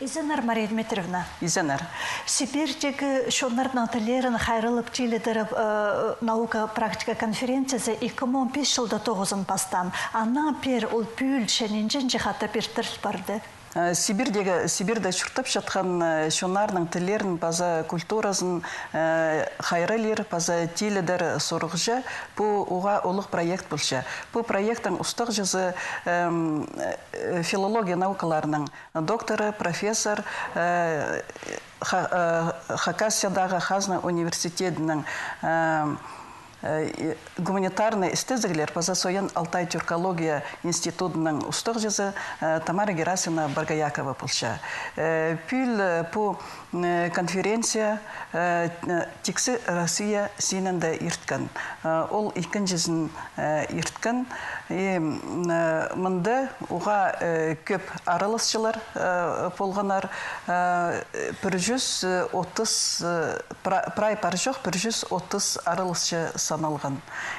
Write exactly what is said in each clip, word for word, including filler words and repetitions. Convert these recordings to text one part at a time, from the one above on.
Изеннер, Мария Дмитриевна. Изеннер. Сибирьдегі чоннарның тіллерін хайраллап тилідіріп, э, наука-практика конференциязы ікі муң он пис чылда тоғызын пастаан. Аннаң пеер ол пӱӱл че нинҷе-нинҷе хатап иртіріл парды? Э, Сибирьдегі, Сибирьде чуртап чатхан, э, чоннарның тіллерін паза культуразын, э, хайраллир, паза тилідер сурығҷа, пу уғаа улуғ проект полча. Пу проекттің устағҷызы, эм, э, филология наукаларының докторы, профессор, э, Ха-, э, Хакасиядағы Хазна университедінің, э, э, гуманитарный істезіглер паза Союн Алтай тюркология институдының устағҷызы, э, Тамара Герасимовна Боргоякова полча. Э, пӱӱл, э, пу, м, э, конференция, э, э, тиксі Россия синінде ирткен. Э, ол ікінҷізін, э, ирткен. И, м, э, мында уғаа, э, кӧп араласчылар, э, полғаннар, э, пір чӱс отыс, э, пра-, прай пар-чох пір чӱс отыс араласчы саналған.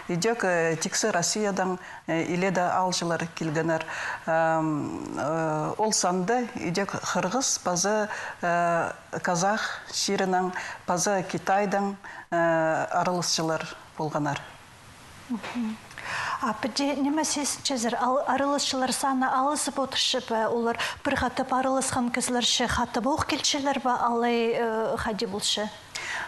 Идӧк, э, тиксі Россиядаң, э, иледе аалҷылар килгеннер. Ам, э, ол санда идӧк хырғыс паза, э, казах чирінең паза Китайдаң, э, араласчылар полғаннар. Мгм. А піди ниме сизінчезер, ал-, араласчылар саны алызып одырча ба, олар пір хатап араласхан кізілерче хатап ох килчелер бе, алай, э, хайди полча?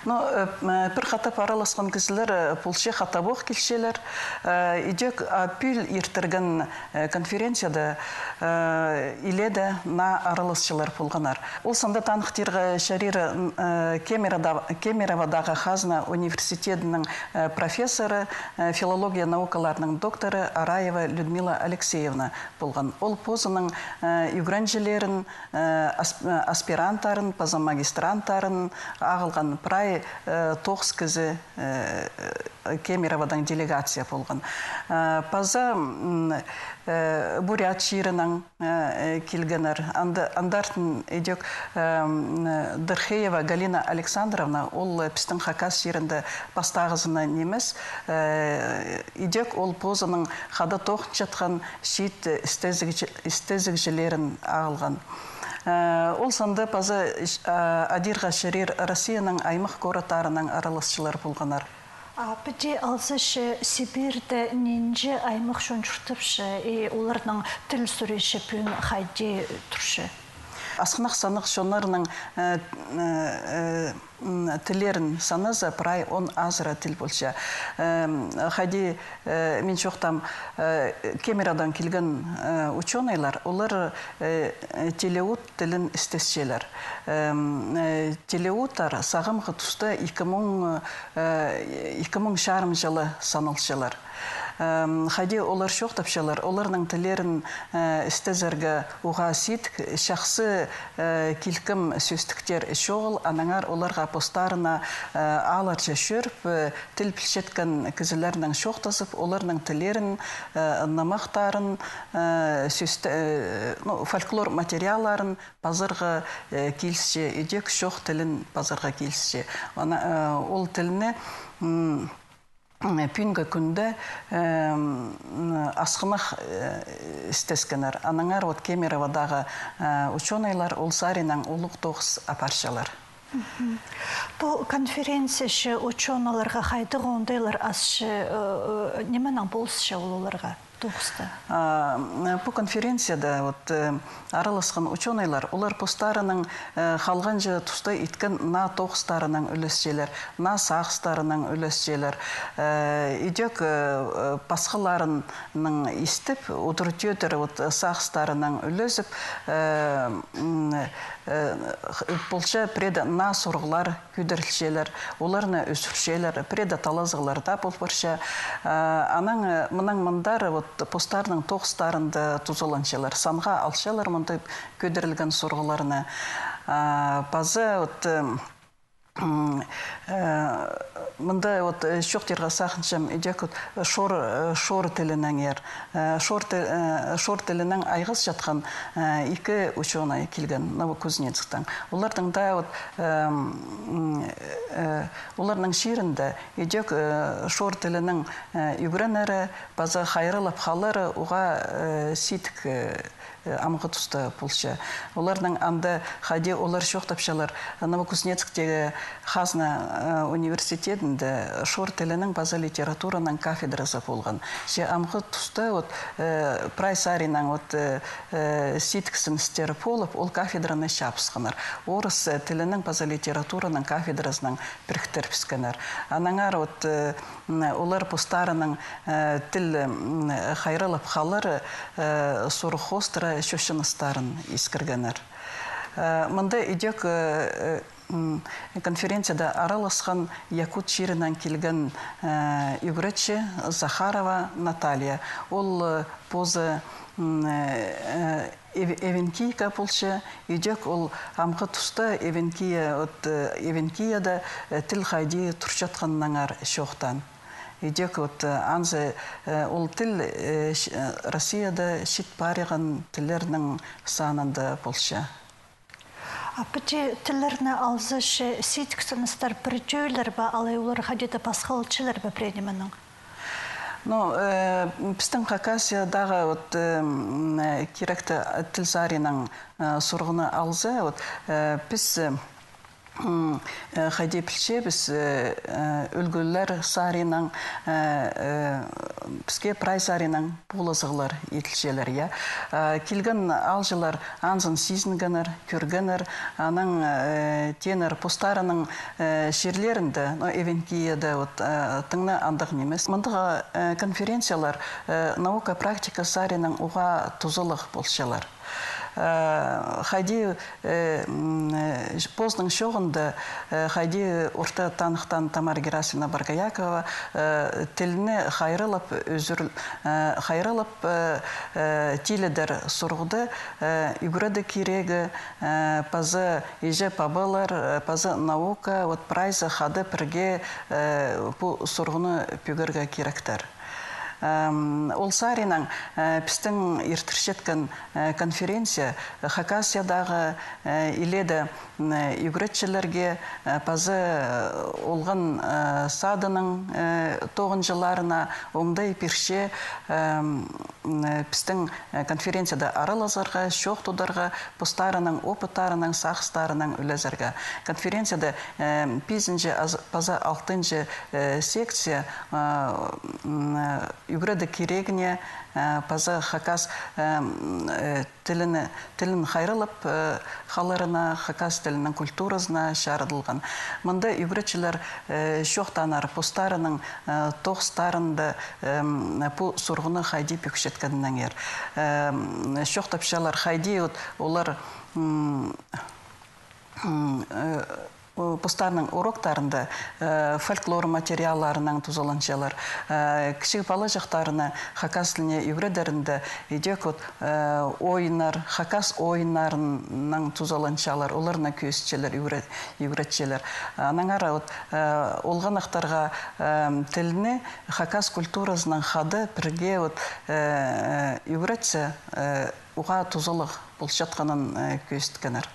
Ну, э, м, э, пір хатап араласхан кізілер, э, полча хатап ох килчелер. Э, идӧк, а, пӱӱл иртірген, э, конференцияда, э, иледе наа араласчылар полғаннар. Ол санда таныхтирға чарир, м, э, Кемерода-, Кемероводағы Хазна университедінің, э, профессоры, э, филология наукаларының докторы Араева Людмила Алексеевна полған. Ол позының, э, ӱгренҷілерін, э, асп-, э, аспиранттарын паза магистранттарын ағылған прай, э, тоғыс кізі, э, Кемероводаң делегация полған. Э, паза, м, э, бурят чирінең, э, э, килгеннер. Анда, андартын идӧк, э, м, э, Дырхеева Галина Александровна, ол, э, пістің Хакас чирінде пастағызына нимес, э, идӧк ол позының хада тоғынчатхан чиит, э, істезігҷі-, істезігҷілерін ағылған. Э, ол санда паза, э, адирға чарир Россияның аймах городтарынаң араласчылар полғаннар. А піди алза че, Сибирьде нинҷе аймах чон чуртапча, и оларның тіл суричы пӱӱн хайди турча? Асхынах саннығ чоннарның, э, э, э, м, тіллерін саназа, прай он азыра тіл полча. Эм, хайди, э, мин чоохтаам, э, Кемероводаң килген, э, учёныйлар, олар, э, э, телеут тілін істесчелер. Эм, э, телеуттар сағамғы туста ікі муң, э, ікі муң чарым чылы саналчалар. Эм, хайди олар чоохтапчалар, оларның тіллерін, э, істезерге уғаа сидік, чахсы, э, килкім сӧстіктер чоғыл, аннаңар оларға постарына, э, аалларҷа чӧріп, э, тіл пілчеткен кізілернең чоохтазып, оларның тіллерін, э, нымахтарын, э, сӧст-, э, ну, фольклор материалларын пазарға, э, килісче, идӧк чоох тілін пазарға килісче. Ана, э, ол тілні, м, пӱӱнгі кӱнде, э, м, асхынах, э, істескеннер. Аннаңар вот Кемероводағы, э, учёныйлар ол саринаң улуғ тоғыс апарчалар. Мгм. Пу конференция че учёныйларға хайдағ оңдайлар асча, э, э, нименең полысча ол оларға тоғыста? А, м, пу конференцияда вот, э, араласхан учёныйлар, олар постарының, э, халғанҷы туста иткен наа тоғыстарынаң ӱлесчелер, наа сағыстарынаң ӱлесчелер. Э, идӧк, э, э, пасхаларының истіп, удур-тӧдір вот сағыстарынаң ӱлезіп, э, м, э, х-, полча пірееде наа сурығлар кӧдірілчелер, оларны ӧсірчелер, пірееде талазығлар даа пол парча. Э, анаң, э, мынаң мындар вот постарының тоғыстарында тузаланчалар, санға алчалар мындағ кӧдірілген сурығларны. А, паза вот, э, м, э, мында вот, э, чоохтирға сағынчам, идӧк вот шор, э, шор тілінеңер. Э, шор ти-, э, шор тілінең айғасчатхан, э, ікі учёный килген Новокузнецктаң. Оларның даа вот, эм, м, э, оларның чирінде идӧк, э, шор тілінең, э, ӱгренері, паза хайраллап халары уғаа, э, сидік, э, амғы туста полча. Оларның анда хайди олар чоохтапчалар, Новокузнецктегі хазна, э, университедінде шор тілінің паза литератураның кафедразы полған. Че амғы туста вот, э, прай саринаң вот, э, э, сидіксіністер полып, ол кафедраны чабысханнар. Орыс, э, тілінің паза литератураның кафедразынаң піріктірібіскеннер. Анаңар вот, э, м, олар постарының, э, тіл, м, хайраллап халары, э, сурығ хоостыра чочыныстарын искіргеннер. Э, мында идӧк, э, э, м, конференцияда араласхан Якут чирінең килген, э, ӱгретчі Захарова Наталья. Ол, э, позы, м, э, э, эв-, эвенкийка полча, идӧк ол амғы туста эвенкия, вот, э, эвенкияда, э, тіл хайди турчатханнаңар чоохтаан. Идӧк вот, э, анзы, э, ол тіл, э, ч-, э, Россияда чит париған тіллернің санында полча. А піди тіллерні алза, че сидіксіністер пір тӧӧйлер бе, алай олар хайди-да пасхалчалар ба пірее нимедең? Ну, э, пістің Хакасиядағы вот, э, м, э, киректі, э, тіл саринаң, э, сурығны алза, вот, э, піс, э, м, э, хайди пілчебіс, э, э, ӱлгӱлер саринаң, э, э, піске прай саринаң полызығлар иділчелер, я. Э, килген аалҷылар анзын сизінгеннер, кӧргеннер, анаң, э, тееннер постарының, э, чирлерінде, ну, эвенкияда, вот, э, тың на андағ нимес. Мындағ, э, конференциялар, э, наука практика саринаң уғаа тузалығ полчалар. Э, хайди, э, м, э, позының чооғында, э, хайди орта таныхтаан Тамара Герасимовна Боргоякова, э, тілні хайраллап, ӱзӱр-, э, хайраллап, э, э, тилідер сурығды, э, ӱгредіг кирегі, э, паза іҷе-пабалар, э, паза наука, вот прайзы хада пірге, э, пу сурығны пӱгерге киректер. Эм, ол саринаң, э, пістің иртірчеткен, э, конференция, э, Хакасиядағы, э, иледе, м, э, ӱгретчілерге, э, паза, э, олған, э, садының, э, тоғынҷыларына оңдай пирче, эм, м, э, пістің, э, конференцияда аралазарға, чоох тударға, постарының опыттарынаң, сағыстарынаң ӱлезерге. Конференцияда, э, пизінҷі аз-, паза алтынҷы, э, секция, э, м, э, ӱгредіг кирегіне, э, паза хакас, э, м, э, тіліне, тілін хайраллап, э, халарына, хакас тілінің культуразына чарыдылған. Мында ӱгретчілер, э, чоохтааннар постарының, э, тоғыстарында, эм, пу сурығны хайди пӱкчеткеннеңер. Эм, чоохтапчалар, хайди вот олар, м, м, э, о, постарының уроктарында, э, фольклор материалларынаң тузаланчалар. Э, кічіг палаҷахтарына хакас тіліне ӱгредерінде идӧк вот, э, ойыннар, хакас ойыннарынаң тузаланчалар, оларны кӧзітчелер, ӱгре-, ӱгретчелер. Анаңар вот, э, олғаннахтарға, э, тілні хакас культуразынаң хада пірге вот, э, э, ӱгретсе, э, уғаа тузалығ полчатханын, э, кӧзіткеннер.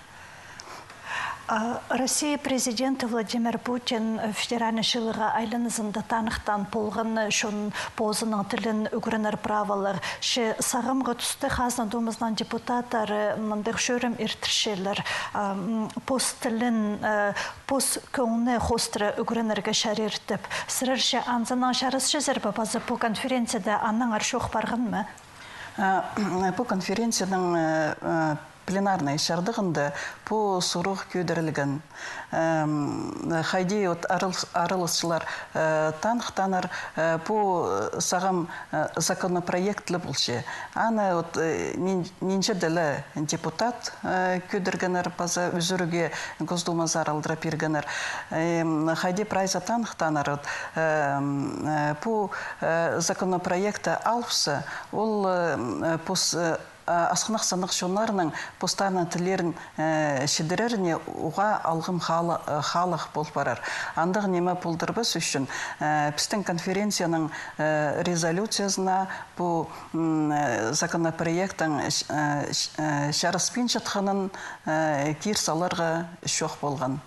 А, Россия президенті Владимир Путин, э, федеральный чыылығ айланызында таныхтаан полған, э, чон позының тілін ӱгренер праволығ. Че сағамғы туста Хазна Думазының депутаттары мындағ чӧрім иртірчелер. А, м, пос тілін, э, пос кӧңні хоостыра ӱгренерге чарир тіп. Сірер че анзынаң чарасчазар ба, паза пу конференцияда аннаңар чоох парған ма? Э, пу конференцияның, э, э, пленарный чардығында пу сурығ кӧдірілген. Эм, хайди вот арал-, араласчылар, э, таныхтааннар, э, пу, э, сағам, э, законопроект ле полча. Аны вот, э, нин-, нинҷе-де ле депутат, э, кӧдіргеннер паза ӱзӱрге Госдумазар алдыра пиргеннер. Эм, хайди прайзы таныхтааннар, вот, эм, э, пу, э, законопроектті алыбысса, ол, э, пос-, э, а, асхынах саннығ чоннарның постарының тіллерін, э, чідіреріне уғаа алғым халы-, э, халығ пол парар. Андағ ниме полдырбас ӱчӱн, э, пістің конференцияның, э, резолюциязына пу, м, э, законопроекттің, э, ч-, э, ч-, э, чараспинчатханын, э, кир саларға чоох полған.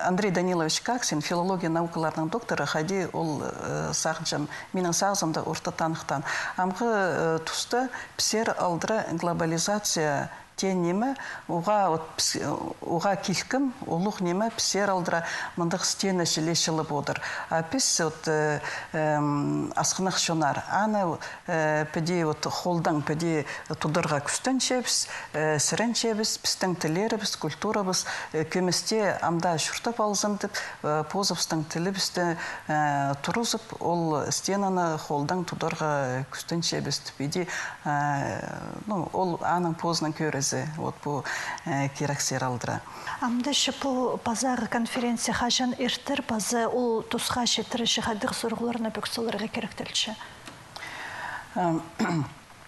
Андрей Данилович Каксин, филология наукаларының докторы, хайди ол, э, сағынчам, минің сағызымда орта таныхтаан. Амғы, э, туста пісер алдыра глобализация теен ниме, уғаа, вот, піс-, уғаа килкім, улуғ ниме, пісер алдыра мындағ стена чіли чылып одыр. А піс, вот, э, эм, асхынах чоннар, аны, э, піди, вот, холдаң піди тударға кӱстенчебіс, э, сіренчебіс, пістің тіллерібіс, культурабыс, э, кӧместе ам даа чуртап алзын тіп, э, позыбыстың тілібісті, э, турғызып, ол стенаны холдаң тударға кӱстенчебіс тіп. Иди, э, ну, ол аның позының кӧрізі, вот, пу, э, кирексер алдыра. Амды че пу пазағы конференция хаҷан иртер, паза ол тусха читірҷі хайдағ сурығларны пӧкселерге киректелче? Э,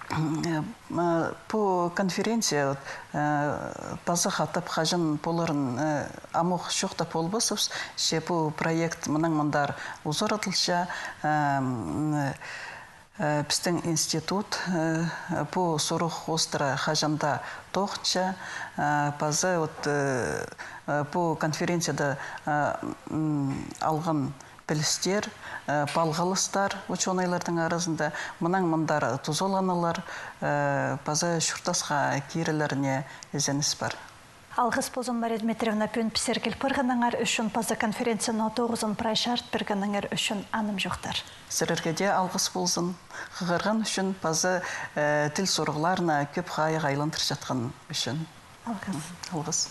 э, пу конференция, вот, э, паза хатап хаҷан поларын, э, амох чоохтап полбасчабыс, че пу проект мынаң мындар узаратылча, э, м, э, пістің институт, э, пу сурығ хоостыра хаҷан даа тоғынча, э, паза вот, э, э, пу конференцияда, э, м, алған пілістер, э, палғалыстар учёныйларның аразында мынаң мындар тузаланалар, э, паза чуртасха кирерлеріне ізеніс пар. Алғыс ползын, Мария Дмитриевна, пӱӱн пісер кил парғаныңар ӱчӱн паза конференцияны тоғызын прай чарыт пиргеніңер ӱчӱн. Анымҷохтар. Сірерге дее алғыс ползын хығырған ӱчӱн паза, э, тіл сурығларына кӧп хайығ айландырчатхан ӱчӱн. Алғыс. Алғыс.